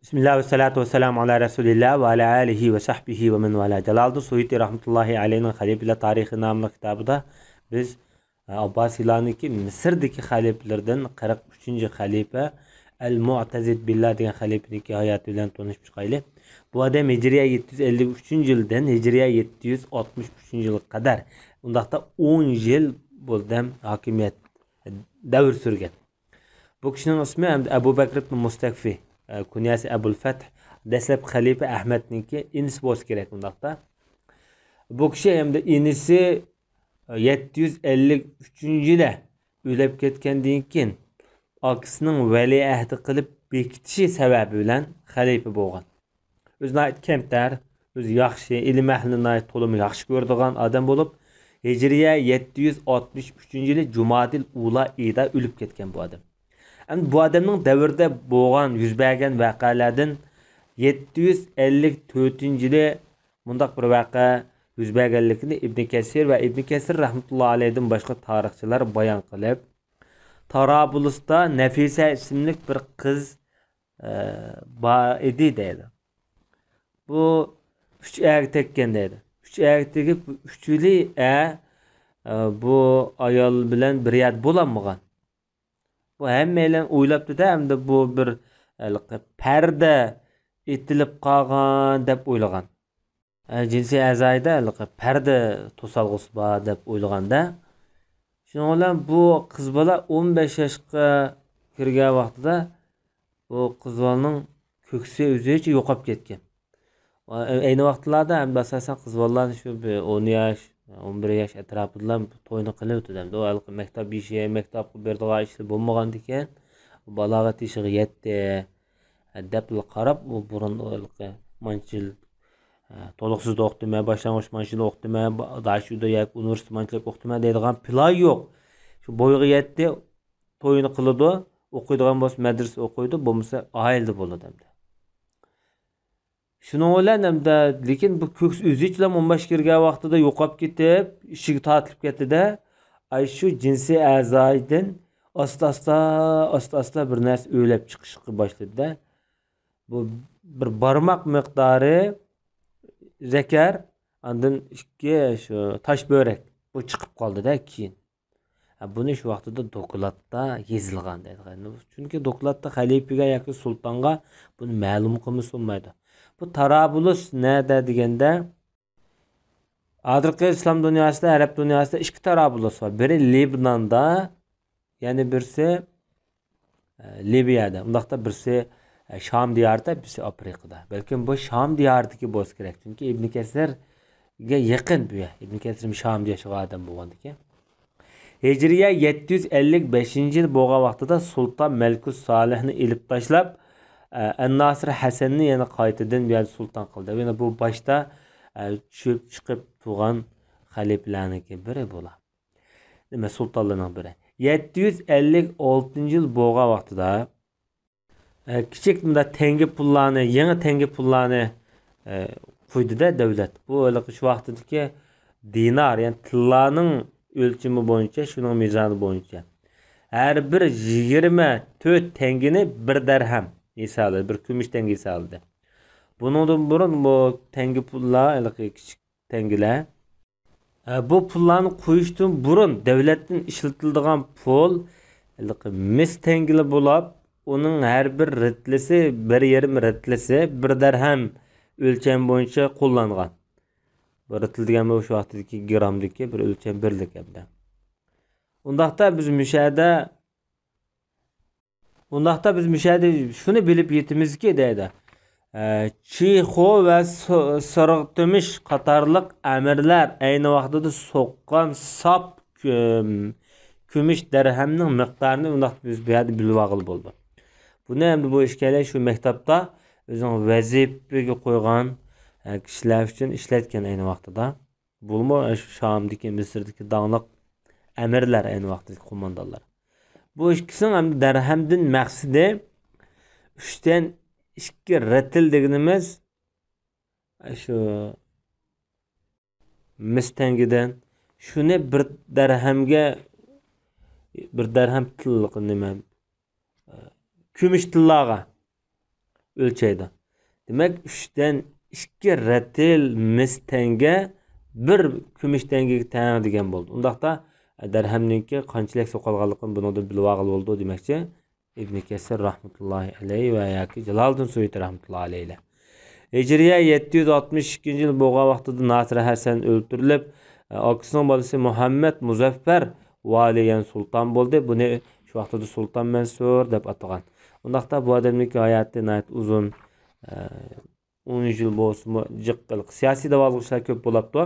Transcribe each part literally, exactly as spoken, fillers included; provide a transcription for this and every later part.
بىسمىللا ۋەسسالاتۇ ۋەسسالامۇ ئالا رەسۇلىللا ۋە ئالا ئالىھى ۋە سەھبىھى ۋە مەن ۋالا. جالالىدىن سۇيۇتى رەھمەتۇللاھى ئەلەيھنىڭ خەلىپىلەر تارىخى ناملىق كىتابىدا بىز، ئە، ئابباسىيلارنىڭكى مىسىردىكى خەلىپىلىرىدىن قىرىق ئۈچىنچى خەلىپە ئەل مۇئتەزىد بىللا دېگەن خەلىپىنىڭكى ھاياتى بىلەن تونۇشۇپ چىقايلى. بۇ ئادەم ھىجرىيە يەتتە يۈز ئەللىك ئۈچىنچى يىلدىن ھىجرىيە يەتتە يۈز ئاتمىش ئۈچىنچى يىلغا قەدەر، ئۇنداقتا ئون يىل بۇ ئادەم ھاكىمىيەت دەۋر سۈرگەن. بۇ كىشىنىڭ ئىسمى ئەبۇ بەكر ئىبن مۇستەكفى، ئە، كۇنيەسى ئەبۇل فەتھ، دەسلەپكى خەلىپە ئەھمەدنىڭكى ئىنىسى بولسا كېرەك ئۇنداقتا. بۇ كىشى ھەمدە ئىنىسى يەتتە يۈز ئەللىك ئۈچىنچى يىلى ئۆلۈپ كەتكەندىن كېيىن، ئاكىسىنىڭ ۋەلىئەھدى قىلىپ بېكىتىشى سەۋەبى بىلەن خەلىپە بولغان. ئۆزى ناھايىتى كەمتەر، ئۆزى ياخشى، ئىلىم ئەھلىنى ناھايىتى تولىمۇ ياخشى كۆرىدىغان ئادەم بولۇپ، ھىجرىيە يەتتە يۈز ئاتمىش ئۈچىنچى يىلى جۇمادىل ئۇلا ئېيىدا ئۆلۈپ كەتكەن بۇ ئادەم. ئەمدى بۇ ئادەمنىڭ دەۋرىدە بولغان، يۈز بەرگەن ۋەقەلەردىن يەتتە يۈز ئەللىك تۆتىنچى يىلى مۇنداق بىر ۋەقە يۈز بەرگەنلىكىنى ئىبن كەسىر ۋە ئىبن كەسىر رەھمەتۇللا ئەلەيھىدىن باشقا تارىخچىلار بايان قىلىپ، تارابلۇستا نەفىسە ئىسىملىك بىر قىز، ئە، بار ئىدى دەيدۇ. بۇ ئۈچ ئەرگە تەگكەن دەيدۇ. ئۈچ ئەرگە تېگىپ، ئۈچىلى ئە، ئە، بۇ ئايال بىلەن بىر يەردە بولالمىغان. بۇ ھەممەيلەن ئويلاپتۇ-دە، ئەمدى بۇ بىر ھېلىقى پەردە ئېتىلىپ قالغان دەپ ئويلىغان. ئە، جىنسىي ئەزايىدا ھېلىقى پەردە توسالغۇسى بار دەپ ئويلىغاندا. شۇنىڭ بىلەن بۇ قىز بالا ئون بەش ياشقا كىرگەن ۋاقتىدا بۇ قىز بالىنىڭ كۆكسى ئۆزىچە يوقاپ كەتكەن. ئەينى ۋاقىتلاردا ئەمدى ئاساسەن قىز بالىلارنى شۇ بىر ئون ياش، ئون بىر ياش ئەتراپىدىلا توينى قىلىۋېتىدۇ. ئەمدى ئۇ ھېلىقى مەكتەپ يېشى، مەكتەپكە بېرىدىغان يېشى بولمىغاندىكىن، بالاغەت يېشىغا يەتتى دەپلا قاراپ، ئۇ بۇرۇن ھېلىقى مانچە يىل، تولۇقسىزدا ئوقۇتىمەن، باشلانغۇچ مانچە يىل ئوقۇتىمەن، داشۇدا ياكى ئۇنىۋېرسىتېت مانچىلىك ئوقۇتىمەن دەيدىغان پىلان يوق. شۇ بويىغا يەتتى، تويىنى قىلىدۇ، ئوقۇيدىغان بولسا مەدرىسە ئوقۇيدۇ، بولمىسا ئائىلىدە بولىدۇ ئەمدى. شۇنىڭ بىلەن ئەمدى، لېكىن بۇ كۆكسى ئۆزىچىلا ئون بەش كىرگەن ۋاقتىدا يوقاپ كېتىپ، ئىشىكى تارتىلىپ كەتتى-دە، ئاي شۇ جىنسىي ئەزايىدىن ئاستا-ئاستا، ئاستا-ئاستا بىر نەرسە ئۆرلەپ چىقىشقا باشلىدى-دە. بۇ بىر بارماق مىقدارى زەكەر، ئاندىن ئىككى شۇ تاش بۆرەك، بۇ چىقىپ قالدى-دە كېيىن. ھە، بۇنى شۇ ۋاقتىدا دوكلاتتا يېزىلغان دەيدىغان. چۈنكى دوكلاتتا خەلىپىگە ياكى سۇلتانغا بۇنى مەلۇم قىلمىسا بولمايدۇ. بۇ تارابلۇس نەدە دېگەندە، ھازىرقى ئىسلام دۇنياسىدا، ئەرەب دۇنياسىدا ئىككى تارابلۇس بار. بىرى لېبناندا، يەنە بىرسى، ئە، لىۋىيەدە. ئۇنداقتا بىرسى، ئە، شام دىيارىدا، بىرسى ئافرىقىدا. بەلكىم بۇ شام دىيارىدىكى بولسا كېرەك. چۈنكى ئىبن كەسىرگە يېقىن بۇ يەر. ئىبن كەسىر شامدا ياشىغان ئادەم بولغاندىكىن. ھىجرىيە يەتتە يۈز ئەللىك بەشىنچى يىل بولغان ۋاقتىدا سۇلتان مەلىكۇس سالىھنى ئېلىپ تاشلاپ، ئە، ئەنناسىر ھەسەننى يەنە قايتىدىن بۇ يەردە سۇلتان قىلدى. يەنە بۇ باشتا، ئە، چۆپ چىقىپ تۇرغان خەلىپىلەرنىڭكى بىرى بۇلار. نېمە، سۇلتانلارنىڭ بىرى. يەتتە يۈز ئەللىك ئالتىنچى يىل بولغان ۋاقتىدا، ئە، كىچىك مۇنداق تەڭگە پۇللارنى، يېڭى تەڭگە پۇللارنى، ئە، قويدى-دە دۆلەت. بۇ ھېلىقى شۇ ۋاقتىدىكى دىنار، يەنى تىللانىڭ ئۆلچىمى بويىچە، شۇنىڭ مىزانى بويىچە. ھەر بىر يىگىرمە تۆت تەڭگىنى بىر دەرھەم ھېسابلىدى، بىر كۈمۈش تەڭگە ھېسابلىدى. بۇنىڭدىن بۇرۇن بۇ تەڭگە پۇللار، ھېلىقى كىچىك تەڭگىلەر. ھە، بۇ پۇللارنى قويۇشتىن بۇرۇن دۆلەتتىن ئىشلىتىلىدىغان پۇل ھېلىقى مىس تەڭگىلەر بولاپ، ئۇنىڭ ھەر بىر رېتلىسى، بىر يېرىم رېتلىسى بىر دەرھەم ئۆلچەم بويىچە قوللانغان. بۇ رېتل دېگەن بۇ شۇ ۋاقىتتىكى گىرامدىكى بىر ئۆلچەم بىرلىك ئەمدى. ئۇنداقتا بىز مۇشۇ يەردە ئۇنداقتا بىز مۇشۇ يەردە شۇنى بىلىپ يېتىمىزكى، دەيدۇ. ئە، چىخو ۋە سو-، سىرغتۆمۈش قاتارلىق ئەمىرلەر ئەينى ۋاقتىدا سوققان ساپ كۆم-، كۈمۈش دەرھەمنىڭ مىقدارىنى ئۇنداقتا بىز بۇ يەردە بىلىۋالغىلى بولىدۇ. بۇنى ئەمدى بۇ ئىككىيلەن شۇ مەكتەپتە ئۆزىنىڭ ۋەزىپىگە قويغان، ئە، كىشىلەر ئۈچۈن ئىشلەتكەن ئەينى ۋاقتىدا. بۇلمۇ شۇ شامدىكى، مىسىردىكى داڭلىق ئەمىرلەر، ئەينى ۋاقىتتىكى قوماندانلار. بۇ ئىككىسىنىڭ ئەمدى دەرھەمدىن مەقسىتى ئۈچتىن ئىككى رەتىل دېگىنىمىز شۇ مىس تەڭگىدىن شۇنى بىر دەرھەمگە، بىر دەرھەم تىل-، نېمە، كۈمۈش تىللاغا ئۆلچەيدۇ. دېمەك، ئۈچتىن ئىككى رەتىل مىس تەڭگە بىر كۈمۈش تەڭگىگە تەڭ دېگەن بولدى. ئۇنداقتا، دەرھەمنىڭكى قانچىلىك سوقۇلغانلىقىنى بۇنىڭدىن بىلىۋالغىلى بولىدۇ دېمەكچى. ئىبنى كەسىر رەھمەتۇللاھى ئەلەيھى ۋە ياكى جالالىدىن سۇيۇتى رەھمەتۇللاھى ئەلەيھىلەر. ھىجرىيە يەتتە يۈز ئاتمىش ئىككىنچى يىل بولغان ۋاقتىدا ناسىر ھەسەن ئۆلتۈرۈلۈپ، ئاكىسىنىڭ بالىسى مۇھەممەد مۇزەففەر ۋالىي، يەنى سۇلتان بولدى. بۇنى شۇ ۋاقتىدا سۇلتان مەنسۇر دەپ ئاتىغان. ئۇنداقتا بۇ ئادەمنىڭكى ھاياتى ناھايىتى ئۇزۇن، ئون يىل بولسىمۇ جىق سىياسىي داۋالغۇشلار كۆپ بولاپتۇ.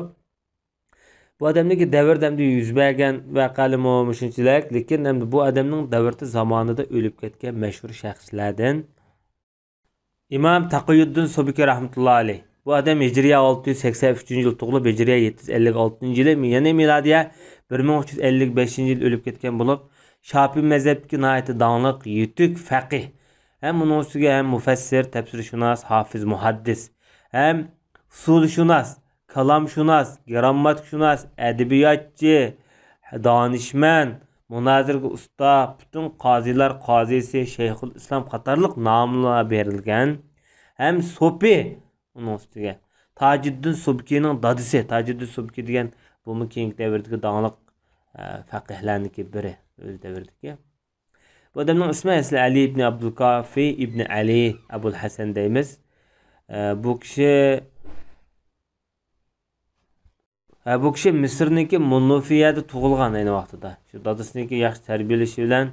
بۇ ئادەمنىڭكى دەۋردە ئەمدى يۈز بەرگەن ۋەقەلىرىمۇ مۇشۇنچىلىك، لېكىن ئەمدى بۇ ئادەمنىڭ دەۋرىدە زامانىدا ئۆلۈپ كەتكەن مەشھۇر شەخسلەردىن ئىمام تەقىيۇددىن سۇبكى رەھمەتۇللا ئەلەيھ. بۇ ئادەم ھىجرىيە ئالتە يۈز سەكسەن ئۈچىنچى يىل تۇغۇلۇپ، ھىجرىيە يەتتە يۈز ئەللىك ئالتىنچى يىلى، يەنى مىلادىيە بىر مىڭ ئۈچ يۈز ئەللىك بەشىنچى يىل ئۆلۈپ كەتكەن بولۇپ، شاپىي مەزھەپتىكى ناھايىتى داڭلىق، يېتۈك فەقىھ. ھەم ئۇنىڭ ئۈستىگە ھەم مۇفەسسىر، تەپسىرشۇناس، ھافىز، مۇھەددىس، ھەم ئۇسۇلشۇناس، كالامشۇناس، گىرامماتىكىشۇناس، ئەدەبىياتچى، دانىشمەن، مۇنازىرىگە ئۇستا، پۈتۈن قازىلار قازىسى، شەيخۇل ئىسلام قاتارلىق ناملار بېرىلگەن. ھەم سوپى ئۇنىڭ ئۈستىگە. تاجىددىن سۇبكىنىڭ دادىسى، تاجىددىن سۇبكى دېگەن بۇمۇ كېيىنكى دەۋردىكى داڭلىق، ئە، فەقىھلەرنىڭكى بىرى، ئۆز دەۋرىدىكى. بۇ ئادەمنىڭ ئىسمى ئەسلى ئەلى ئىبنى ئابدۇلكافى ئىبنى ئەلى ئەبۇل ھەسەن دەيمىز. ئە، بۇ كىشى، ئە، بۇ كىشى مىسىرنىڭكى مۇنۇفىيەدە تۇغۇلغان ئەينى ۋاقتىدا. شۇ دادىسىنىڭكى ياخشى تەربىيەلىشى بىلەن،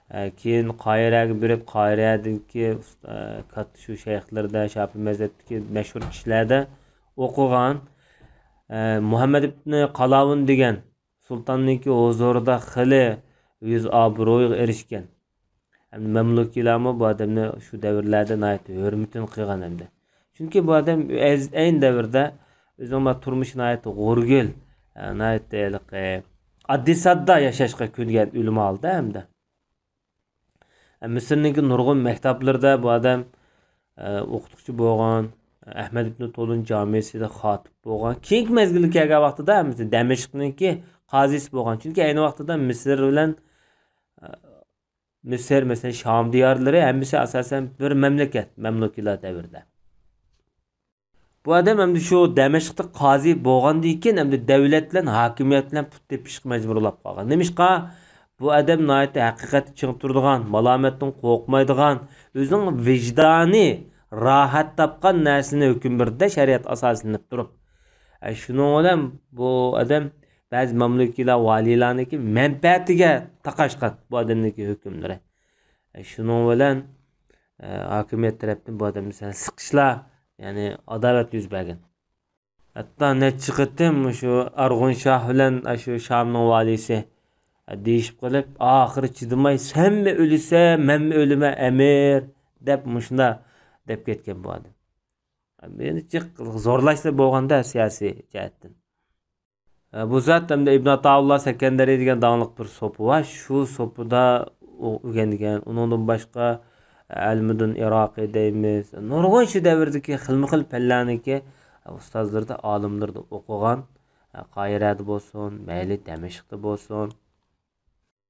ئە، كېيىن قاھىرەگە بېرىپ، قاھىرەدىكى ئۇست-، ئە، كاتتا شۇ شەيخلىرىدە، شاپىي مەزھەپتىكى مەشھۇر كىشىلەردە ئوقۇغان. ئە، مۇھەممەد ئىبنى قالاۋۇن دېگەن سۇلتاننىڭكى ھۇزۇرىدا خېلى يۈز ئابرۇيىغا ئېرىشكەن. ھەم مەملۇكىيلارمۇ بۇ ئادەمنى شۇ دەۋرلەردە ناھايىتى ھۆرمىتىنى قىلغان ئەمدى. چۈنكى بۇ ئادەم ئەز-، ئەينى دەۋردە ئۆزىنىڭ بۇ تۇرمۇشى ناھايىتى غورىگىل، ئە، ناھايىتى ھېلىقى ئاددىي ساددا ياشاشقا كۆنگەن ئۆلىمالىدا ئەمدى. مىسىرنىڭكى نۇرغۇن مەكتەپلىرىدە بۇ ئادەم، ئە، ئوقۇتقۇچى بولغان، ئەھمەد ئىبنى تولۇن جامىسىدا خاتىپ بولغان. كېيىنكى مەزگىلگە كەلگەن ۋاقتىدا ھەممىسى دەمەشقنىڭكى قازىسى بولغان. چۈنكى ئەينى ۋاقتىدا مىسىر بىلەن، ئە، مىسىر، مەسىلەن، شام دىيارلىرى ھەممىسى ئاساسەن بىر مەملىكەت، مەملۇكىيلار دەۋرىدە. بۇ ئادەم ئەمدى شۇ دەمەشقتا قازى بولغاندىن كېيىن، ئەمدى دەۋلەت بىلەن، ھاكىمىيەت بىلەن پۇت تېپىشقا مەجبۇر بولاپ قالغان. نېمىشقا؟ بۇ ئادەم ناھايىتى ھەقىقەتتە چىڭ تۇرىدىغان، مالامەتتىن قورقمايدىغان، ئۆزىنىڭ ۋىجدانى راھەت تاپقان نەرسىنى ھۆكۈم بېرىدۇ شەرىئەت ئاساسلىنىپ تۇرۇپ. ئە، شۇنىڭ بىلەن بۇ ئادەم بەزى مەملۇكىيلار، ۋالىيلارنىڭكى مەنپەئەتىگە تاقاشقان بۇ ئادەمنىڭكى ھۆكۈملىرى. ئە، شۇنىڭ بىلەن، ئە، ھاكىمىيەت تەرەپتىن بۇ ئادەمنى سەل سىقىشلار، يەنى ئاداۋەت يۈز بەرگەن. ھەتتا نەچچە قېتىم مۇشۇ ئارغۇن شاھ بىلەن ئاشۇ شامنىڭ ۋالىيسى، ئە، دېيىشىپ قېلىپ، ئاخىرى چىدىماي، «سەنمۇ ئۆلىسەن، مەنمۇ ئۆلىمەن، ئەمىر» دەپ مۇشۇنداق دەپ كەتكەن بۇ ئادەم. يەنى جىق زورلاشلا بولغاندا سىياسىي جەھەتتىن. ئە، بۇ زات ھەمدە ئىبن ئاتائۇللا سەكەندەرى دېگەن داڭلىق بىر سوپى بار. شۇ سوپىدا ئۇ ئۆگەنگەن. ئۇنىڭدىن باشقا ئەلمۇدىن ئىراقىي دەيمىز. نۇرغۇن شۇ دەۋردىكى خىلمۇ خىل پەنلەرنىڭكى ئۇستازلىرىدا، ئالىملىرىدا ئوقۇغان. ئە، قاھىرەدە بولسۇن، مەيلى دەمەشقتا بولسۇن،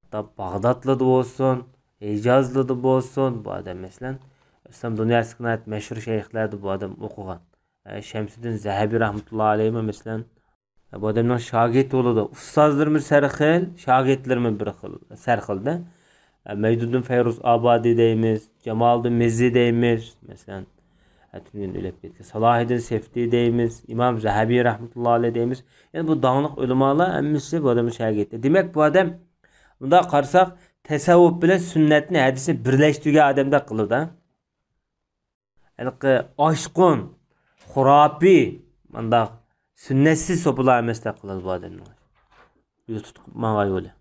ھەتتا باغدادلىدا بولسۇن، ھىجازلىدا بولسۇن، بۇ ئادەم مەسىلەن، ئىسلام دۇنياسىدىكى ناھايىتى مەشھۇر شەيخلەردە بۇ ئادەم ئوقۇغان. ئە، شەمسىدىن زەھەبى رەھمەتۇللا ئەلەيھىمۇ مەسىلەن، بۇ ئادەمنىڭ شاگىرتى بولىدۇ. ئۇستازلىرىمۇ سەرخىل، شاگىرتلىرىمۇ بىر خىل، سەرخىلدە. ئە، مەيدۇدىن فەيرۇز ئابادى دەيمىز، جامالىدىن مىززى دەيمىز، مەسىلەن. ئە، تۈنۈگۈن ئۆلۈپ كەتكەن سالاھىدىن سېفتى دەيمىز، ئىمام زەھەبى رەھمەتۇللا ئەلەيھ دەيمىز. يەنى بۇ داڭلىق ئۆلىمالار ھەممىسى بۇ ئادەمنىڭ شاگىرتى. دېمەك، بۇ ئادەم، مۇنداق قارىساق، تەسەۋۋۇپ بىلەن سۈننەتنى، ھەدىسنى بىرلەشتۈرگەن ئادەمدەك قىلىدۇ. ھېلىقى ئاشقۇن، خۇراپىي، مۇنداق سۈننەتسىز سوپىلار ئەمەستەك قىلىدۇ بۇ ئادەمنىڭ يول تۇتۇپ ماڭغان يولى.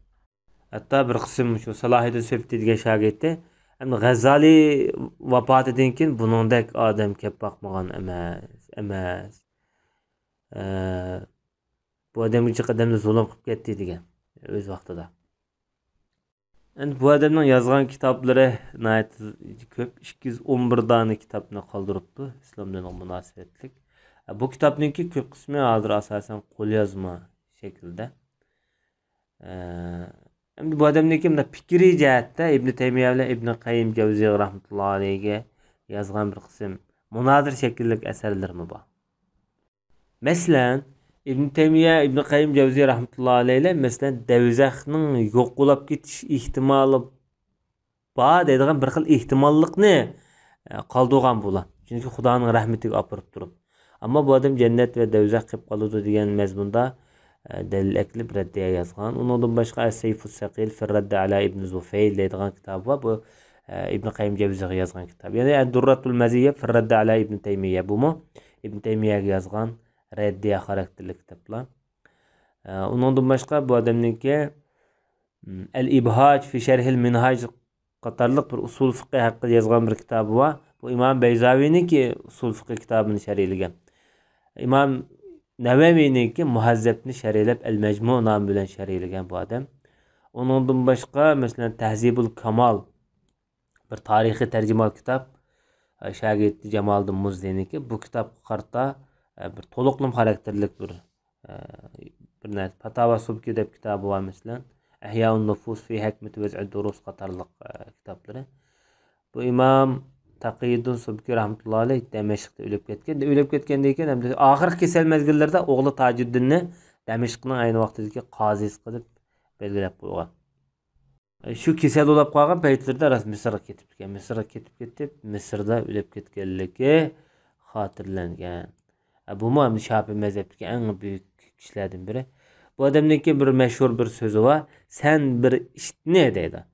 ھەتتا بىر قىسىم شۇ سالاھىدىن سېفتى دېگەن شاگىرتى، ئەمدى غەززالى ۋاپاتىدىن كېيىن بۇنىڭدەك ئادەم كەپ باقمىغان ئەمەس، ئەمەس. ئە، بۇ ئادەمگە جىق ئادەمنى زۇلۇم قىلىپ كەتتى دېگەن ئۆز ۋاقتىدا. ئەمدى بۇ ئادەمنىڭ يازغان كىتابلىرى ناھايىتى كۆپ، ئىككى يۈز ئون بىر دانە كىتابنى قالدۇرۇپتۇ ئىسلام دىنىغا مۇناسىۋەتلىك. بۇ كىتابنىڭكى كۆپ قىسمى ھازىر ئاساسەن قوليازما شەكلىدە. ئەمدى بۇ ئادەمنىڭكى مۇنداق پىكرىي جەھەتتە ئىبنى تەيمىيە بىلەن ئىبنى قەييىم جەۋزىيغا رەھمەتۇللا ئەلەيھىگە يازغان بىر قىسىم مۇنازىرە شەكىللىك ئەسەرلىرىمۇ بار. مەسىلەن، ئىبن تەيمىيە، ئىبن قەييىم جەۋزىي رەھمەتۇللا ئەلەيھىلەر، مەسىلەن، دەۋزەخنىڭ يوق بولاپ كېتىش ئېھتىمالى بار دەيدىغان بىر خىل ئېھتىماللىقنى، ئە، قالدۇرغان بۇلار. چۈنكى خۇدانىڭ رەھمىتىگە ئاپىرىپ تۇرۇپ. ئەمما بۇ ئادەم جەننەت ۋە دەۋزەخ قېلىپ قالىدۇ دېگەن مەزمۇندا، ئە، دەلىل ئەكېلىپ رەددىيە يازغان. ئۇنىڭدىن باشقا ئەس-سەيفۇس سەقىل فىر رەددى ئەلا ئىبن زۇفەيل دەيدىغان كىتابى بار. بۇ، ئە، ئىبن قەييىم جەۋزىيغا يازغان كىتاب. يەنى ئەد-دۇررەتۇل مەزىيە فىر رەددى ئەلا ئىبن تەيمىيە. بۇمۇ ئىبن تەيمىيەگە يازغان رەددىيە خاراكتېرلىك كىتابلار. ئە، ئۇنىڭدىن باشقا بۇ ئادەمنىڭكى، م، ئەل ئىبھاج في شرح المنهاج قاتارلىق بىر ئۇسۇل فىقھى ھەققىدە يازغان بىر كىتابى بار. بۇ ئىمام بەيزاۋىنىڭكى ئۇسۇل فىقھى كىتابىنى شەرھلىگەن. ئىمام نەۋەۋىنىڭكى مۇھەززەبنى شەرھلەپ، ئەل مەجمۇ نامى بىلەن شەرھلىگەن بۇ ئادەم. ئۇنىڭدىن باشقا، مەسىلەن، تەھزىبۇل كامال، بىر تارىخىي تەرجىمىھال كىتاب، ئە، شاگىرتى جامالىدىن مۇززىنىڭكى. بۇ كىتابقا قارىتا، ئە، بىر تولۇقلىما خاراكتېرلىك بىر، ئە، بىر نەرسە. پاتاۋا سۇبكى دەپ كىتابى بار، مەسىلەن، ئەھيائۇن نۇفۇس في حكمة وضع الدروس قاتارلىق، ئە، كىتابلىرى. بۇ ئىمام تەقىيۇددىن سۇبكى رەھمەتۇللا ئەلەيھ دەمەشقتا ئۆلۈپ كەتكەن. ئۆلۈپ كەتكەندىن كېيىن، ھەمدە ئاخىرقى كېسەل مەزگىللىرىدە ئوغلى تاجۇددىننى دەمەشقنىڭ ئەينى ۋاقتىدىكى قازىسى قىلىپ بەلگىلەپ قويغان. شۇ كېسەل بولاپ قالغان پەيتلىرىدە راست مىسىرغا كېتىپتىكەن. مىسىرغا كېتىپ كېتىپ، مىسىردا ئۆلۈپ كەتكەنلىكى خاتىرىلەنگەن. ئە، بۇمۇ ئەمدى شاپىي مەزھەپتىكى ئەڭ بۈيۈك كىشىلەردىن بىرى. بۇ ئادەمنىڭكى بىر مەشھۇر بىر سۆزى بار. سەن بىر ئىتنى دەيدۇ.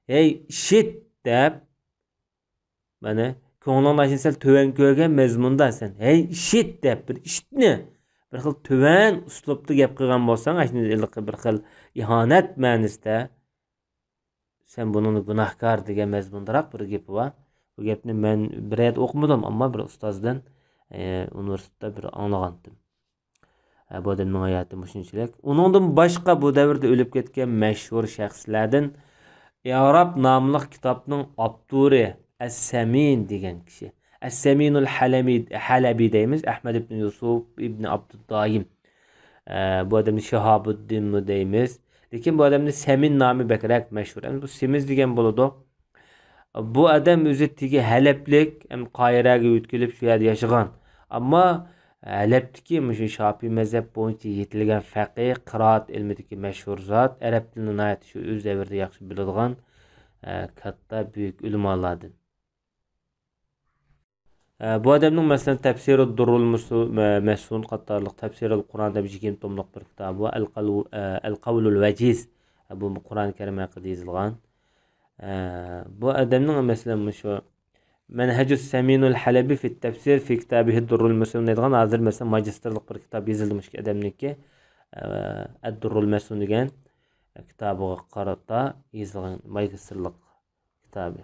ھەي، ئىشىت دەپ، مانا، كۆڭلۈڭدە ئاشۇنى سەل تۆۋەن كۆرگەن مەزمۇندا سەن، ھەي، ئىشىت دەپ بىر ئىتنى، بىر خىل تۆۋەن ئۇسلۇبتا گەپ قىلغان بولساڭ، ئاشۇنى ھېلىقى بىر خىل ئىھانەت مەنىسىدە، سەن بۇنىڭدا گۇناھكار دېگەن مەزمۇندىراق بىر گېپى بار. بۇ گەپنى مەن بىر يەردە ئوقۇمىدىم، ئەمما بىر ئۇستازدىن، ئى، ئۇنىۋېرسىتېتتا بىر ئاڭلىغانتىم. ئە، بۇ ئادەمنىڭ ھاياتى مۇشۇنچىلىك. ئۇنىڭدىن باشقا بۇ دەۋردە ئۆلۈپ كەتكەن مەشھۇر شەخسلەردىن ئىئراب ناملىق كىتابنىڭ ئاپتورى ئەس-سەمىن دېگەن كىشى. ئەس-سەمىنۇل ھەلەمى-، ھەلەبى دەيمىز، ئەھمەد ئىبن يۈسۈپ ئىبن ئابدۇددايىم. ئە، بۇ ئادەمنى شىھابۇددىنمۇ دەيمىز. لېكىن بۇ ئادەمنىڭ سەمىن نامى بەكرەك مەشھۇر. ئەمدى بۇ سېمىز دېگەن بولىدۇ. بۇ ئادەم ئۆزى تېگى ھەلەبلىك، ئەمدى قاھىرەگە يۆتكىلىپ شۇ يەردە ياشىغان. ئەمما ھەلەبتىكى مۇشۇ شاپىي مەزھەپ بويىچە يېتىلگەن فەقىھ، قىرائەت ئىلمىدىكى مەشھۇر زات، ئەرەب تىلىنى ناھايىتى شۇ ئۆز دەۋرىدە ياخشى بىلىدىغان، ئە، كاتتا بۈيۈك ئۆلىمالاردىن. ئە، بۇ ئادەمنىڭ، مەسىلەن، تەپسىرۇ دۇررۇل مۇسۇ-، مە-، مەسۇن قاتارلىق، تەپسىرۇل قۇرئان دەپ يىگىرمە توملۇق بىر كىتابى بار، ئەل قەلۋۇ-، ئە، ئەل قەۋلۇل ۋەجىز. ئە، بۇ قۇرئان كەرىم ھەققىدە يېزىلغان. ئە، بۇ ئادەمنىڭ، مەسىلەن، مۇشۇ مەنھەجۇس سەمىنۇل ھەلەبى فىت تەپسىر فى كىتابىھىد دۇررۇل مەسۇن دەيدىغان ھازىر، مەسىلەن، ماگىستىرلىق بىر كىتاب يېزىلدى مۇشۇ ئادەمنىڭكى، ئە، ئەد دۇررۇل مەسۇن دېگەن كىتابىغا قارىتا يېزىلغان ماگىستىرلىق كىتابى.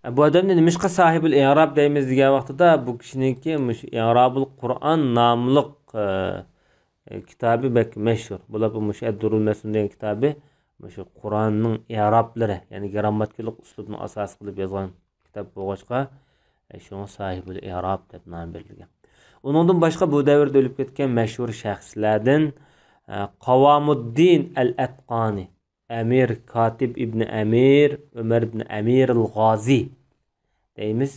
بۇ ئادەمنى نېمىشقا ساھىبۇل ئىئراب دەيمىز دېگەن ۋاقتىدا، بۇ كىشىنىڭكى مۇشۇ ئىئرابۇل قۇرئان ناملىق، ئە، كىتابى بەك مەشھۇر. بولۇپمۇ مۇشۇ ئەددۇرۇل مەسۇن دېگەن كىتابى مۇشۇ قۇرئاننىڭ ئىئرابلىرى، يەنى گرامماتىكىلىق ئۇسلۇبنى ئاساس قىلىپ يازغان كىتاب بولغاچقا، ئە، شۇڭا ساھىبۇل ئىئراب دەپ نام بېرىلگەن. ئۇنىڭدىن باشقا بۇ دەۋردە ئۆلۈپ كەتكەن مەشھۇر شەخسلەردىن، ئە، قاۋامۇددىن ئەل ئەتقانى. ئەمىر كاتىب ئىبنى ئەمىر، ئۆمەر ئىبنى ئەمىر ئەل غازى دەيمىز.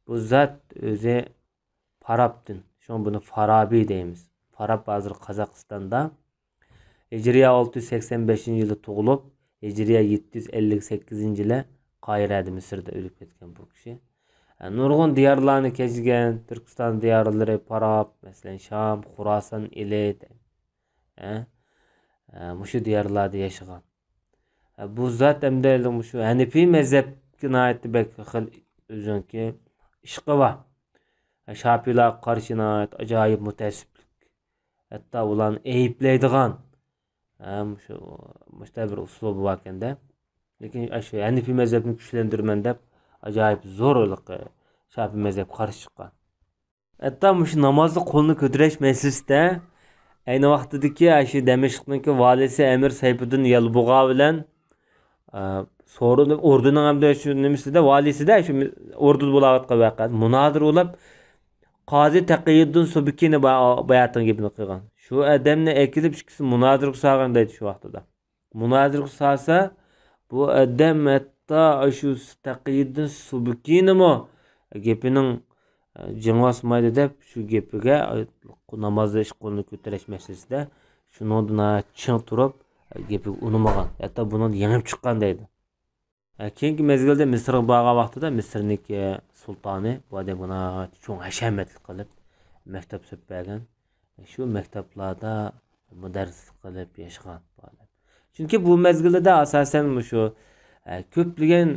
بۇ زات ئۆزى پارابتىن، شۇڭا بۇنى فارابى دەيمىز. فاراب ھازىر قازاقىستاندا. ھىجرىيە ئالتە يۈز سەكسەن بەشىنچى يىلى تۇغۇلۇپ، ھىجرىيە يەتتە يۈز ئەللىك سەككىزىنچى يىلى قاھىرەدە، مىسىردا ئۆلۈپ كەتكەن بۇ كىشى. نۇرغۇن دىيارلارنى كەزگەن، تۈركىستان دىيارلىرى، پاراب، مەسىلەن، شام، خۇراسان ئېلى، ھە؟ ھە، مۇشۇ دىيارلاردا ياشىغان. ھە، بۇ زات ئەمدى مۇشۇ ھەنىفىي مەزھەپكە ناھايىتى بەك خىل ئۆزىنىڭكى ئىشقى بار. ھە، شاپىيلارغا قارشى ناھايىتى ئاجايىپ مۇتەئەسسىپلىك. ھەتتا ئۇلارنى ئەيىبلەيدىغان، ھە، مۇشۇ، مۇشۇنداق بىر ئۇسلۇبى باركەندە. لېكىن ئاشۇ ھەنىفىي مەزھەپنى كۈچلەندۈرىمەن دەپ ئاجايىپ زور ھېلىقى شاپىي مەزھەپكە قارشى چىققان. ھەتتا مۇشۇ نامازدا قولنى كۆتۈرۈش مەسىلىسىدە ئەينى ۋاقتىدىكى ئاشۇ دەمەشقنىڭكى ۋالىسى ئەمىر سەيپۇددىن يالبۇغا بىلەن، ئە، سورۇن ئوردىنىڭ ھەمدە شۇ نېمىسىدە، ۋالىسىدە شۇ ئوردىدا بولاۋاتقان ۋەقە مۇنازىرە بولۇپ، قازى تەقىيۇددىن سۇبكىنى با-، باياتىن گېپىنى قىلغان. شۇ ئادەمنى ئەكېلىپ ئىككىسى مۇنازىرىگە سالغان دەيدۇ شۇ ۋاقتىدا. مۇنازىرىگە سالسا، بۇ ئادەم ھەت-، ھەتتا شۇ تەقىيىددىن سۇبكىنىمۇ گېپىنىڭ، ئە، جېڭى ئاسمايدۇ دەپ، شۇ گېپىگە، ئە، نامازدا ئىككى قولنى كۆتۈرۈش مەسىلىسىدە شۇنىڭدا ناھايىتى چىڭ تۇرۇپ، ئە، گېپىگە ئۇنىمىغان. ھەتتا بۇنىڭدا يېڭىپ چىققان دەيدۇ. ئە، كېيىنكى مەزگىلدە مىسىرغا بارغان ۋاقتىدا مىسىرنىڭكى سۇلتانى بۇ ئادەمگە ناھايىتى چوڭ ھەشەمەتلىك قىلىپ مەكتەپ سېلىپ بەرگەن. شۇ مەكتەپلەردە مۇدەررىسلىك قىلىپ ياشىغان بۇ ئادەم. چۈنكى بۇ مەزگىلدە ئاساسەن مۇشۇ، ئە، كۆپلىگەن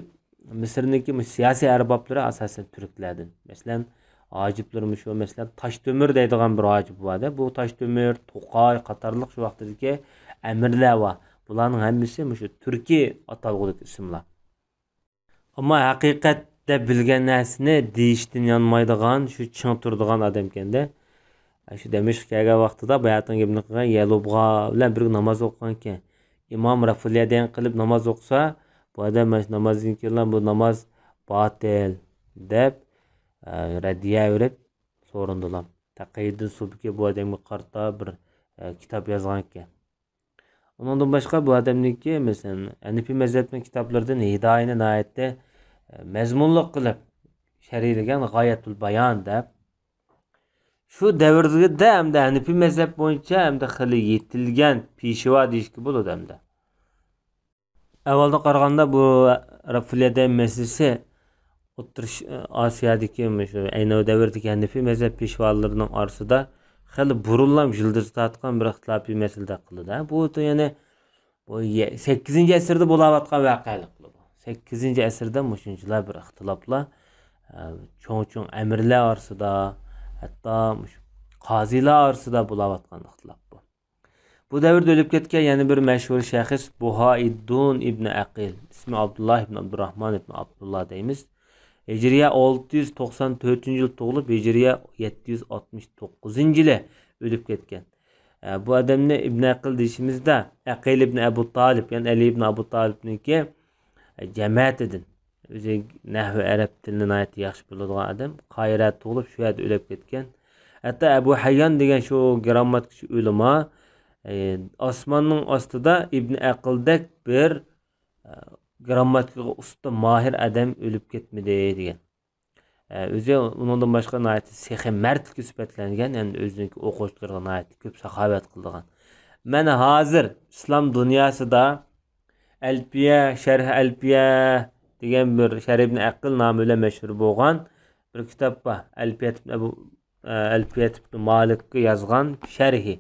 مىسىرنىڭكى مۇشۇ سىياسىي ئەربابلىرى ئاساسەن تۈركلەردىن. مەسىلەن، ھاجىپلىرى مۇشۇ، مەسىلەن، تاشتۆمۈر دەيدىغان بىر ھاجىپ بار ئىدى. بۇ تاشتۆمۈر، توقاي قاتارلىق شۇ ۋاقتىدىكى ئەمىرلەر بار. بۇلارنىڭ ھەممىسى مۇشۇ تۈركىي ئاتالغۇلۇق ئىسىملار. ئەمما ھەقىقەتتە بىلگەن نەرسىنى دېيىشتىن يانمايدىغان، شۇ چىڭ تۇرىدىغان ئادەمكەن-دە. شۇ دەمىشققە كەلگەن ۋاقتىدا باياتىن گېپىنى قىلغان يەلۇبغا بىلەن بىرگە ناماز ئوقۇغانكەن. ئىمام رەفۇلىيەدەين قىلىپ ناماز ئوقۇسا، بۇ ئادەم مانا شۇ نامازدىن كېيىنلا بۇ ناماز باتىل دەپ، ئە، رەددىيە بېرىپ سورۇندىلا. تەقىيىددىن سۇبكى بۇ ئادەمگە قارىتا بىر، ئە، كىتاب يازغانكەن. ئۇنىڭدىن باشقا بۇ ئادەمنىڭكى، مەسىلەن، ھەنىپىي مەزھەپنىڭ كىتابلىرىدىن ھىدايىنى ناھايىتى، ئە، مەزمۇنلۇق قىلىپ شەرھلىگەن غايەتۇل بايان دەپ. شۇ دەۋردە ھەمدە ھەنىپىي مەزھەپ بويىچە ھەمدە خېلى يېتىلگەن پېشۋا دېيىشكە بولىدۇ ھەمدە. ئەھۋالدىن قارىغاندا، بۇ رەفۇلىيەدەي مەسىلىسى ئوتتۇرا ش-، ئاسىيادىكى مۇشۇ ئەينەۋ دەۋرىدىكى ھەنىفىي مەزھەپ پېشۋالىرىنىڭ ئارىسىدا خېلى بۇرۇنلا يىلتىز تارتقان بىر ئىختىلاپىي مەسىلىدەك قىلىدۇ. بۇ يەنى بۇ يە-، سەككىزىنچى ئەسىردە بولاۋاتقان ۋەقەلىك بۇ. سەككىزىنچى ئەسىردە مۇشۇنچىلا بىر ئىختىلاپلار، ئە، چوڭ-چوڭ ئەمىرلەر ئارىسىدا، ھەتتا مۇشۇ قازىلار ئارىسىدا بولاۋاتقان ئىختىلاپ بۇ. بۇ دەۋردە ئۆلۈپ كەتكەن يەنە بىر مەشھۇر شەخس بۇھائىددۇن ئىبنى ئەقىل، ئىسمى ئابدۇللا ئىبنى ئابدۇرراھمان ئىبنى ئابدۇللا دەيمىز. ھىجرىيە ئالتە يۈز توقسان تۆتىنچى يىل تۇغۇلۇپ، ھىجرىيە يەتتە يۈز ئاتمىش توققۇزىنچى يىلى ئۆلۈپ كەتكەن. ئە، بۇ ئادەمنى ئىبنى ئەقىل دېيىشىمىزدە، ئەقىل ئىبنى ئەبۇ تالىپ، يەنى ئەلى ئىبنى ئەبۇ تالىپنىڭكى، ئە، جەمەتىدىن. ئۆزى نەھۋى ئەرەب تىلىنى ناھايىتى ياخشى بىلىدىغان ئادەم. قاھىرەدە تۇغۇلۇپ، شۇ يەردە ئۆلۈپ كەتكەن. ھەتتا ئەبۇ ھەييان دېگەن شۇ گىرامماتىكىچى ئۆلىما، ئە، ئاسماننىڭ ئاستىدا ئىبنى ئەقىلدەك بىر، ئە، گىرامماتىكىغا ئۇستا، ماھىر ئادەم ئۆلۈپ كەتمىدى دېگەن. ئە، ئۆزى ئۇنىڭدىن باشقا ناھايىتى سېخىي مەردلىككە سۈپەتلەنگەن، يەنى ئۆزىنىڭكى ئوقۇغۇچىلىرىغا ناھايىتى كۆپ ساخاۋەت قىلىدىغان. مانا ھازىر ئىسلام دۇنياسىدا ئەلپىيە، شەرھ ئەلپىيە دېگەن بىر شەرھ ئىبنى ئەقىل نامى بىلەن مەشھۇر بولغان بىر كىتاب بار. ئەلپىيەت ئىبنى ئەبۇ، ئە، ئەلپىيەت ئىبنى مالىكقا يازغان شەرھى.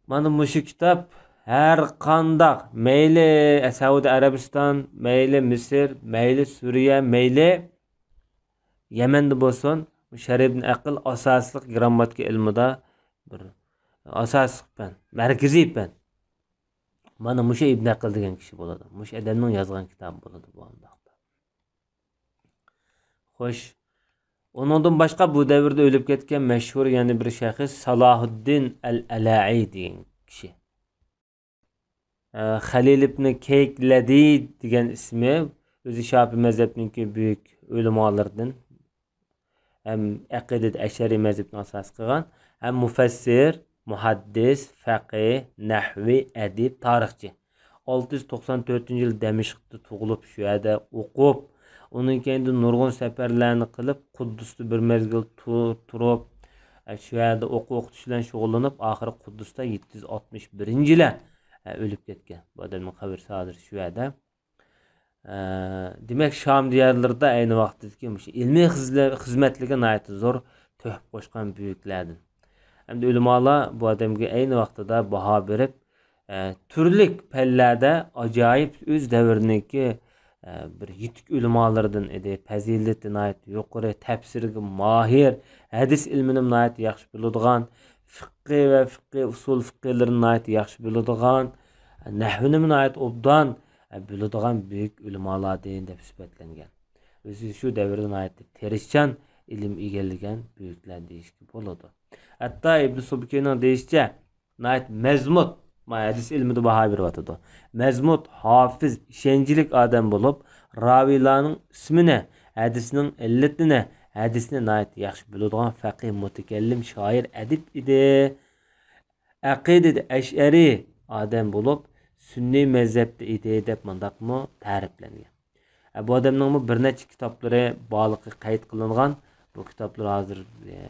مانا مۇشۇ كىتاب ھەر قانداق، مەيلى سەئۇدى ئەرەبىستان، مەيلى مىسىر، مەيلى سۈرىيە، مەيلى يەمەندە بولسۇن، شەرھ ئىبنى ئەقىل ئاساسلىق گىرامماتىكا ئىلمىدا بىر ئاساسلىق پەن، مەركىزىي پەن. مانا مۇشۇ ئىبنى ئەقىل دېگەن كىشى بولىدۇ. مۇشۇ ئادەمنىڭ يازغان كىتابى بولىدۇ بۇ ئۇنداقتا. خوش، ئۇنىڭدىن باشقا بۇ دەۋردە ئۆلۈپ كەتكەن مەشھۇر يەنە بىر شەخس سالاھۇددىن ئەل ئەلەئى دېگەن كىشى. ئە، خەلىل ئىبنى كەيكلەدى دېگەن ئىسمى ئۆزى شاپىي مەزھەپنىڭكى بۈيۈك ئۆلىمالىرىدىن، ھەم ئەقىدىدە ئەشئەرىي مەزھەپنى ئاساس قىلغان، ھەم مۇفەسسىر، مۇھەددىس، فەقىھ، نەھۋى، ئەدىب، تارىخچى. ئالتە يۈز توقسان تۆتىنچى يىل دەمىشقتا تۇغۇلۇپ، شۇ يەردە ئوقۇپ، ئۇنىڭ كەينىدىن نۇرغۇن سەپەرلەرنى قىلىپ، قۇددۇستا بىر مەزگىل تۇ-، تۇرۇپ، ئە، شۇ يەردە ئوقۇ-، ئوقۇتۇش بىلەن شۇغۇللىنىپ، ئاخىرى قۇددۇستا يەتتە يۈز ئاتمىش بىرىنچى يىلى، ئە، ئۆلۈپ كەتكەن. بۇ ئادەمنىڭ قەبرىسى ھازىر شۇ يەردە. ئە، دېمەك، شام دىيارلىرىدا ئەينى ۋاقتىدىكى مۇشۇ ئىلمىي خىزلە-، خىزمەتلىرىگە ناھايىتى زور تۆھپە قوشقان بۈيۈكلەردىن. ئەمدى ئۆلىمالار بۇ ئادەمگە ئەينى ۋاقتىدا باھا بېرىپ، ئە، تۈرلۈك پەنلەردە ئاجايىپ ئۆز دەۋرىنىڭكى، ئە، بىر يېتىك ئۆلىمالىرىدىن ئىدى. پەزىلىتى ناھايىتى يۇقىرى، تەپسىرگە ماھىر، ھەدىس ئىلمىنىمۇ ناھايىتى ياخشى بىلىدىغان، فىققى ۋە فىققى، ئۇسۇل فىققىلىرىنى ناھايىتى ياخشى بىلىدىغان، نەھۋىنىمۇ ناھايىتى ئوبدان، ئە، بىلىدىغان بۈيۈك ئۆلىمالاردىن دەپ سۈپەتلەنگەن. ئۆزى شۇ دەۋردە ناھايىتى تىرىشچان ئىلىم ئىگىلىگەن بۈيۈكلەر دېيىشكە بولىدۇ. ھەتتا ئىبن سۇبكىنىڭ دېيىشىچە، ناھايىتى مەزمۇت، ما ھەدىس ئىلمىدا باھا بېرىۋاتىدۇ. مەزمۇت، ھافىز، ئىشەنچلىك ئادەم بولۇپ، راۋىيلارنىڭ ئىسمىنى، ھەدىسنىڭ ئىللىتىنى، ھەدىسنى ناھايىتى ياخشى بىلىدىغان فەقىھ، مۇتەكەللىم، شائىر، ئەدىب ئىدى. ئەقىدىدە ئەشئەرىي ئادەم بولۇپ، سۈننىي مەزھەپتە ئىدى دەپ مۇنداقمۇ تەرىپلەنگەن. ئە، بۇ ئادەمنىڭمۇ بىر نەچچە كىتابلىرى بارلىقى قەيت قىلىنغان. بۇ كىتابلار ھازىر، ئە،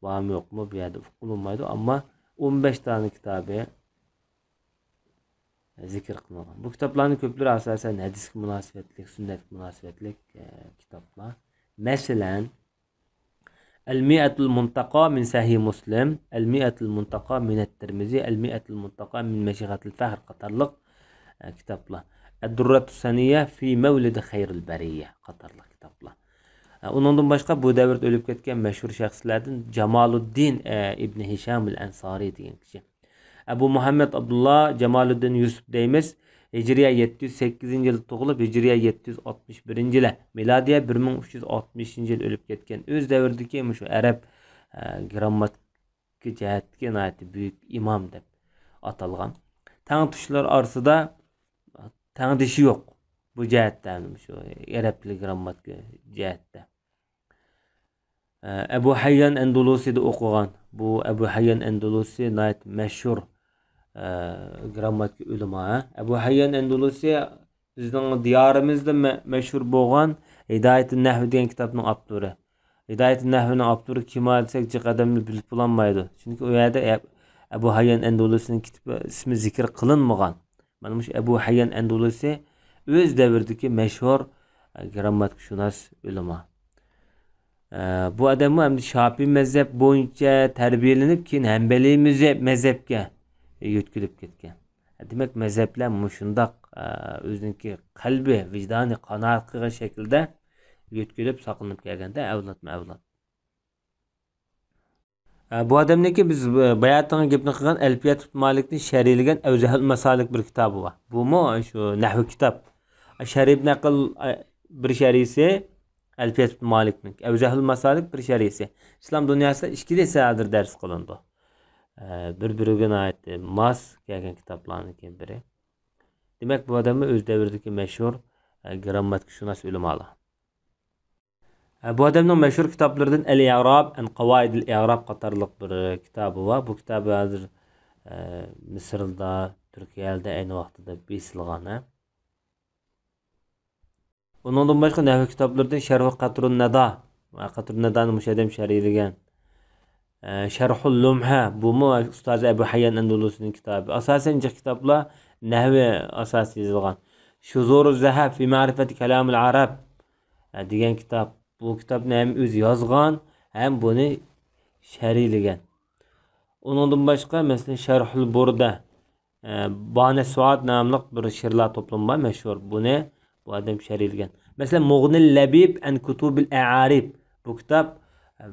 بارمۇ يوقمۇ بۇ يەردە ئۇقۇپ بولمايدۇ. ئەمما ئون بەش دانە كىتابى زىكىر قىلىنغان. بۇ كىتابلارنىڭ كۆپلىرى ئاساسەن ھەدىسكە مۇناسىۋەتلىك، سۈننەتكە مۇناسىۋەتلىك، ئە، كىتابلار. مەسىلەن، ئەلمىئەتۇل مۇنتاقا مىن سەھىھ مۇسلىم، ئەلمىئەتۇل مۇنتاقا مىنەت تىرمىزى، ئەلمىئەتۇل مۇنتاقا مىن مەشىغەتىل فەخر قاتارلىق، ئە، كىتابلار. ئەددۇررەتۇس سەنىيە فى مەۋلىدى خەيرىل بەرىيە قاتارلىق كىتابلار. ئە، ئۇنىڭدىن باشقا بۇ دەۋردە ئۆلۈپ كەتكەن مەشھۇر شەخسلەردىن جامالۇددىن، ئە، ئىبنى ھىشامىل ئەنسارى دېگەن كىشى. ئەبۇ مۇھەممەد ئابدۇللا جامالۇددىن يۈسۈپ دەيمىز. ھىجرىيە يەتتە يۈز سەككىزىنچى يىلدا تۇغۇلۇپ، ھىجرىيە يەتتە يۈز ئاتمىش بىرىنچى يىلى، مىلادىيە بىر مىڭ ئۈچ يۈز ئاتمىشىنچى يىلى ئۆلۈپ كەتكەن. ئۆز دەۋرىدىكى مۇشۇ ئەرەب، ئە، گىرامماتىكا جەھەتتىكى ناھايىتى بۈيۈك ئىمام دەپ ئاتالغان. تەڭتۇشلار ئارىسىدا تەڭدىشى يوق بۇ جەھەتتە، مۇشۇ ئەرەب تىلى گىرامماتىكا جەھەتتە. ئەبۇ ھەييان ئەندۇلۇسىدا ئوقۇغان. بۇ ئەبۇ ھەييان ئەندۇلۇسى ناھايىتى مەشھۇر، ئە، گىرامماتىكا ئۆلىما، ھە؟ ئەبۇ ھەييان ئەندۇلۇسى بىزنىڭ دىيارىمىزدا مە-، مەشھۇر بولغان ھىدايەتۇن نەھۋ دېگەن كىتابنىڭ ئاپتورى. ھىدايەتۇن نەھۋنىڭ ئاپتورى كىم دېسەك، جىق ئادەملەر بىلىپ بولالمايدۇ. چۈنكى ئۇ يەردە ئە-، ئەبۇ ھەييان ئەندۇلۇسىنىڭ كىتابى ئىسمى زىكىر قىلىنمىغان. مانا مۇشۇ ئەبۇ ھەييان ئەندۇلۇسى ئۆز دەۋرىدىكى مەشھۇر، ئە، گىرامماتىكىشۇناس ئۆلىما. ئە، بۇ ئادەممۇ ئەمدى شاپىي مەزھەپ بويىچە تەربىيەلىنىپ، كېيىن ھەمبەلىي مەزھەپ، مەزھەپكە يۆتكىلىپ كەتكەن. دېمەك، مەزھەپلەر مۇشۇنداق، ئە، ئۆزىنىڭكى قەلبى، ۋىجدانى قانائەت قىلغان شەكىلدە يۆتكىلىپ ساقلىنىپ كەلگەندە ئەۋلادمۇ ئەۋلاد. ئە، بۇ ئادەمنىڭكى بىز، ئە، باياتىنقى گېپىنى قىلغان ئەلپىيەت ئىبن مالىكنى شەرھلىگەن ئەۋزەھۇل ماسالىك بىر كىتابى بار. بۇمۇ شۇ نەھۋ كىتاب. شەرھ ئىبن ئەقىل، ئە، بىر شەرھىسى، ئەلپىيەت ئىبن مالىكنىڭ. ئەۋزەھۇل ماسالىك بىر شەرھىسى. ئىسلام دۇنياسىدا ئىككىلىسى ھازىر دەرس قىلىنىدۇ. ئە، بىر-بىرىگە ناھايىتى ماس كەلگەن كىتابلارنىڭكى بىرى. دېمەك، بۇ ئادەممۇ ئۆز دەۋرىدىكى مەشھۇر، ئە، گىرامماتىكىشۇناس ئۆلىمالار. ئە، بۇ ئادەمنىڭ مەشھۇر كىتابلىرىدىن ئەل ئىئراب ئەن قاۋائىدىل ئىئراب قاتارلىق بىر كىتابى بار. بۇ كىتابى ھازىر، ئە، مىسىردا، تۈركىيەدە ئەينى ۋاقتىدا بېسىلغان، ھە. ئۇنىڭدىن باشقا نەھۋ كىتابلىرىدىن شەرھۇ قەترۇن نەدا، قەترۇن نەدانى مۇشۇ ئادەم شەرھلىگەن. ئە، شەرھۇل لۇمھە، بۇمۇ ئۇستازى ئەبۇ ھەييان ئەندۇلۇسىنىڭ كىتابى. ئاساسەن جىق كىتابلار نەھۋى ئاساسىدا يېزىلغان. شۇزۇرۇ زەھەب فى مەرىفەتى كەلامىل ئەرەب، ئە، دېگەن كىتاب. بۇ كىتابنى ھەم ئۆزى يازغان، ھەم بۇنى شەرھلىگەن. ئۇنىڭدىن باشقا، مەسىلەن، شەرھۇل بۇردە، ئە، بانە سوئاد ناملىق بىر شېئىرلار توپلىمى بار، مەشھۇر. بۇنى بۇ ئادەم شەرھلىگەن. مەسىلەن، مۇغنىل لەبىب ئەن كۇتۇبىل ئەئارىب. بۇ كىتاب، ئە،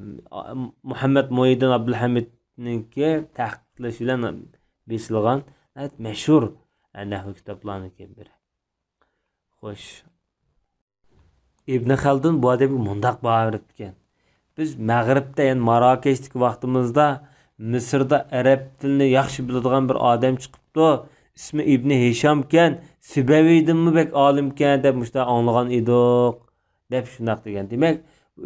مۇھەممەد مۇھىدىن ئابدۇلھەمىدنىڭكى تەھقىقلىشى بىلەن بېسىلغان ناھايىتى مەشھۇر، ئە، نەھۋ كىتابلارنىڭكى بىرى. خوش. ئىبن خەلدۇن بۇ ئادەمگە مۇنداق باھا بېرىپتىكەن: بىز مەغرىبتە، يەنى ماراكەشتىكى ۋاقتىمىزدا مىسىردا ئەرەب تىلىنى ياخشى بىلىدىغان بىر ئادەم چىقىپتۇ، ئىسمى ئىبنى ھىشامكەن، سىبەۋىيدىنمۇ بەك ئالىمكەن دەپ مۇشۇنداق ئاڭلىغان ئىدۇق، دەپ شۇنداق دېگەن. دېمەك،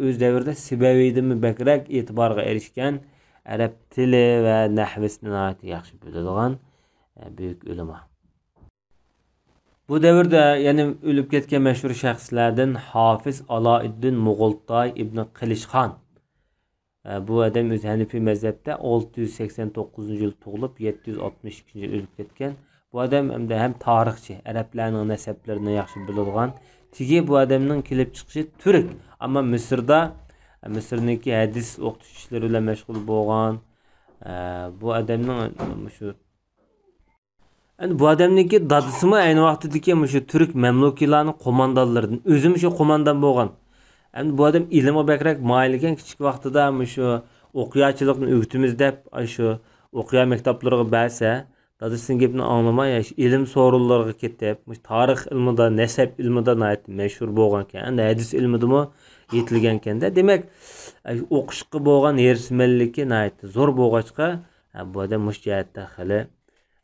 ئۆز دەۋرىدە سىبەۋىيدىنمۇ بەكرەك ئېتىبارغا ئېرىشكەن ئەرەب تىلى ۋە نەھۋىسىنى ناھايىتى ياخشى بىلىدىغان، ئە، بۈيۈك ئۆلىما. بۇ دەۋردە يەنە ئۆلۈپ كەتكەن مەشھۇر شەخسلەردىن ھافىز ئالائىددىن مۇغۇلتاي ئىبنى قىلىشخان. ئە، بۇ ئادەم ئۆزى ھەنىفىي مەزھەپتە ئالتە يۈز سەكسەن توققۇزىنچى يىل تۇغۇلۇپ، يەتتە يۈز ئاتمىش ئىككىنچى يىل ئۆلۈپ كەتكەن. بۇ ئادەم ھەمدە ھەم تارىخچى، ئەرەبلەرنىڭ نەسەبلىرىنى ياخشى بىلىدىغان. تېگى بۇ ئادەمنىڭ كېلىپ چىقىشى تۈرك، ئەمما مىسىردا، مىسىرنىڭكى ھەدىس ئوقۇتۇش ئىشلىرى بىلەن مەشغۇل بولغان. ئە، بۇ ئادەمنىڭ مۇشۇ ئەمدى بۇ ئادەمنىڭكى دادىسىمۇ ئەينى ۋاقتىدىكى مۇشۇ تۈرك مەملۇكىيلارنىڭ قوماندانلىرىدىن، ئۆزىمۇ شۇ قوماندان بولغان. ئەمدى بۇ ئادەم ئىلىمغا بەكرەك مايىل ئىكەن، كىچىك ۋاقتىدا مۇشۇ ئوقياچىلىقنى ئۆگىتىمىز دەپ، ئاشۇ ئوقيا مەكتەپلىرىغا بەرسە، دادىسىنىڭ گېپىنى ئاڭلىماي، ئاشۇ ئىلىم سورۇنلىرىغا كېتىپ، مۇشۇ تارىخ ئىلمىدا، نەسەب ئىلمىدا ناھايىتى مەشھۇر بولغانىكەن، ئەمدى ھەدىس ئىلمىدىمۇ يېتىلگەنكەن-دە. دېمەك، ئوقۇشقا بولغان ھېرىسمەنلىكى ناھايىتى زور بولغاچقا، بۇ ئادەم مۇشۇ جەھەتتە خېلى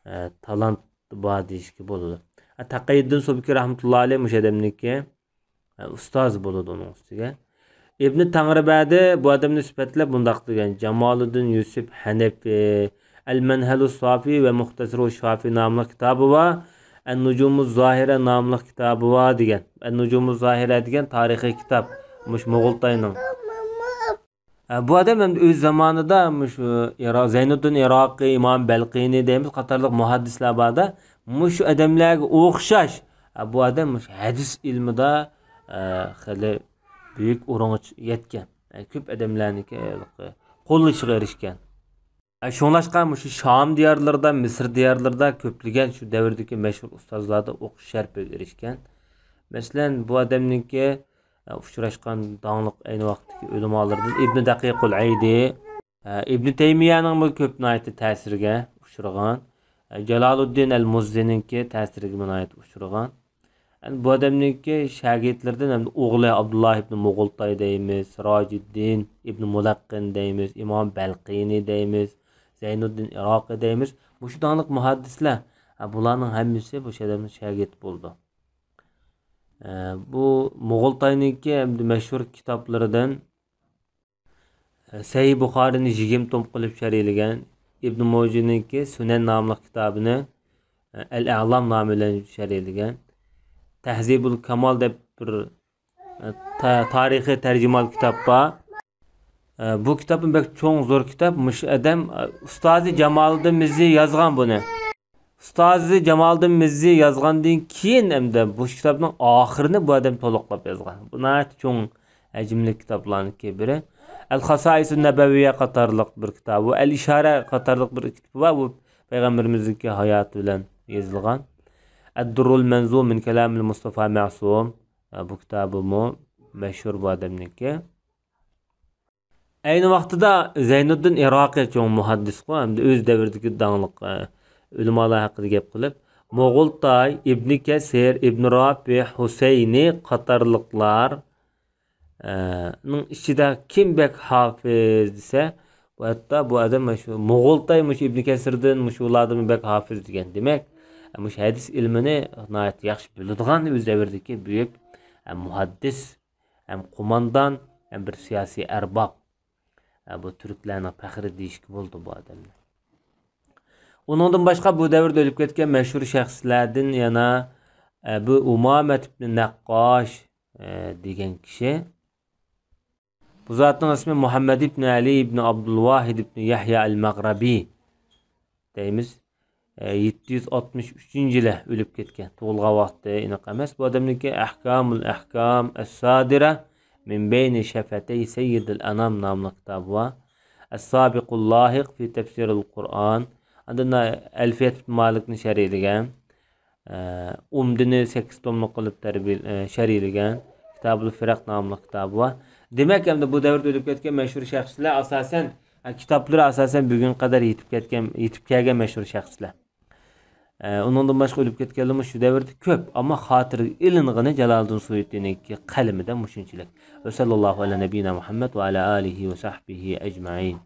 ئە، تالانت بار دېيىشكە بولىدۇ. ئە، تەقىيىددىن سۇبكى رەھمەتۇللا ئەلەيھ مۇشۇ ئادەمنىڭكى، ئە، ئۇستازى بولىدۇ ئۇنىڭ ئۈستىگە. ئىبنى تەڭرىبەدى بۇ ئادەمنى سۈپەتلەپ مۇنداق دېگەن: جامالىددىن يۈسۈپ ھەنەفى، ئەل مەنھەلۇ سافى ۋە مۇختەسىرۇ شافى ناملىق كىتابى بار. ئەن-نۇجۇمۇز زاھىرە ناملىق كىتابى بار دېگەن. ئەن-نۇجۇمۇز زاھىرە دېگەن تارىخىي كىتاب، مۇشۇ مۇغۇلتاينىڭ. ئە، بۇ ئادەم ئەمدى ئۆز زامانىدا مۇشۇ ئىرا-، زەينۇددىن ئىراقىي، ئىمام بەلقىنى دەيمىز قاتارلىق مۇھەددىسلەر باردا، مۇشۇ ئادەملەرگە ئوخشاش، ئە، بۇ ئادەم مۇشۇ ھەدىس ئىلمىدا، ئە، خېلى بۈيۈك ئورۇنغا چ-، يەتكەن. ئە، كۆپ ئادەملەرنىڭكى قوللىشىغا ئېرىشكەن. ئە، شۇڭلاشقا مۇشۇ شام دىيارلىرىدا، مىسىر دىيارلىرىدا كۆپلىگەن شۇ دەۋردىكى مەشھۇر ئۇستازلاردا ئوقۇش شەرىپىگە ئېرىشكەن. مەسىلەن، بۇ ئادەمنىڭكى، ئە، ئۇچراشقان داڭلىق ئەينى ۋاقىتتىكى ئۆلىمالىرىدىن ئىبنى دەقىقۇل ئەيدى، ئە، ئىبنى تەيمىيەنىڭمۇ كۆپ ناھايىتى تەسىرىگە ئۇچرىغان، ئە، جالالۇددىن ئەل مۇززىنىڭكى تەسىرىگىمۇ ناھايىتى ئۇچرىغان. ئەمدى بۇ ئادەمنىڭكى شاگىرتلىرىدىن ئەمدى ئوغلى ئابدۇللا ئىبنى مۇغۇلتاي دەيمىز، سىراجىددىن ئىبنى مۇلەققىن دەيمىز، ئىمام بەلقىنى دەيمىز، زەينۇددىن ئىراقى دەيمىز. مۇشۇ داڭلىق مۇھەددىسلەر، ھە، بۇلارنىڭ ھەممىسى بۇ ئادەمنىڭ شاگىرتى بولىدۇ. ئە، بۇ مۇغۇلتاينىڭكى ئەمدى مەشھۇر كىتابلىرىدىن سەھىھ بۇخارىنى يىگىرمە توم قىلىپ شەرھلىگەن، ئىبن ماجىنىڭكى سۈنەن ناملىق كىتابىنى ئەل ئەلام نامى بىلەن شەرھلىگەن، تەھزىبۇل كامال دەپ بىر، تا-، تارىخىي تەرجىمىھال كىتاب بار. بۇ كىتابمۇ بەك چوڭ، زور كىتاب. مۇشۇ ئادەم، ئۇستازى جامالىدىن مىززى يازغان بۇنى. ئۇستازى جامالىدىن مىززى يازغاندىن كېيىن، ئەمدى بۇ كىتابنىڭ ئاخىرىنى بۇ ئادەم تولۇقلاپ يازغان. بۇ ناھايىتى چوڭ ھەجىملىك كىتابلارنىڭكى بىرى. ئەل خاسائىسۇن نەبەۋىيە قاتارلىق بىر كىتابى، ئەل ئىشارە قاتارلىق بىر كىتابى بار. بۇ پەيغەمبىرىمىزنىڭكى ھاياتى بىلەن يېزىلغان. ئەددۇررۇل مەنزۇم مىن كالامىل مۇستافا مەسۇم. بۇ كىتابىمۇ مەشھۇر بۇ ئادەمنىڭكى. ئەينى ۋاقتىدا زەينۇددىن ئىراقىي چوڭ مۇھەددىسقۇ، ھەمدە ئۆز دەۋرىدىكى داڭلىق، ئە، ئۆلىمالار ھەققىدە گەپ قىلىپ، مۇغۇلتاي، ئىبنى كەسىر، ئىبنى رافىھ، ھۇسەينى قاتارلىقلار، ئە، نىڭ ئىچىدە كىم بەك ھافىز دېسە، بۇ ھەتتا بۇ ئادەم مۇشۇ مۇغۇلتاي مۇشۇ ئىبنى كەسىردىن، مۇشۇلاردىن بەك ھافىز دېگەن. دېمەك، مۇشۇ ھەدىس ئىلمىنى ناھايىتى ياخشى بىلىدىغان ئۆز دەۋرىدىكى بۈيۈك، ئە، مۇھەددىس. ھەم قوماندان، ھەم بىر سىياسىي ئەرباب. ئە، بۇ تۈركلەرنىڭ پەخرى دېيىشكە بولىدۇ بۇ ئادەمنى. ئۇنىڭدىن باشقا بۇ دەۋردە ئۆلۈپ كەتكەن مەشھۇر شەخسلەردىن يەنە، ئە، بۇ ئۇمامەت ئىبنى نەققاش، ئە، دېگەن كىشى. بۇ زاتنىڭ ئىسمى مۇھەممەد ئىبنى ئەلى ئىبنى ئابدۇلۋاھىد ئىبنى يەھيا ئەل مەغرەبى دەيمىز. ئە، يەتتە يۈز ئاتمىش ئۈچىنچى يىلى ئۆلۈپ كەتكەن. تۇغۇلغان ۋاقتى ئېنىق ئەمەس. بۇ ئادەمنىڭكى ئەھكامۇل ئەھكام ئەسسادىرە مىن بەينى شەفەتەي سەييىدىل ئەنام ناملىق كىتابى بار. ئەسسابىقۇل لاھىق فى تەفسىرىل قۇرئان. ئاندىن ئەلفىيەت ئىبن مالىكنى شەرھلىگەن. ئە، ئۇمدىنى سەككىز توملۇق قىلىپ تەربىي-، ئە، شەرھلىگەن. كىتابۇل فىرەق ناملىق كىتابى بار. دېمەك، ئەمدى بۇ دەۋردە ئۆلۈپ كەتكەن مەشھۇر شەخسلەر ئاساسەن، ئە، كىتابلىرى ئاساسەن بۈگۈنگە قەدەر يېتىپ كەتكەن، يېتىپ كەلگەن مەشھۇر شەخسلەر. ئە، ئۇنىڭدىن باشقا ئۆلۈپ كەتكەنلەرمۇ شۇ دەۋردە كۆپ، ئەمما خاتىرىگە ئېلىنغىنى جالالىدىن سۇيۇتىنىڭكى قەلىمىدە مۇشۇنچىلىك. ۋەسەللاللاھۇ ئەلە نەبىينا مۇھەممەد ۋە ئەلە ئالىھى ۋە سەھبىھى ئەجمەئىن.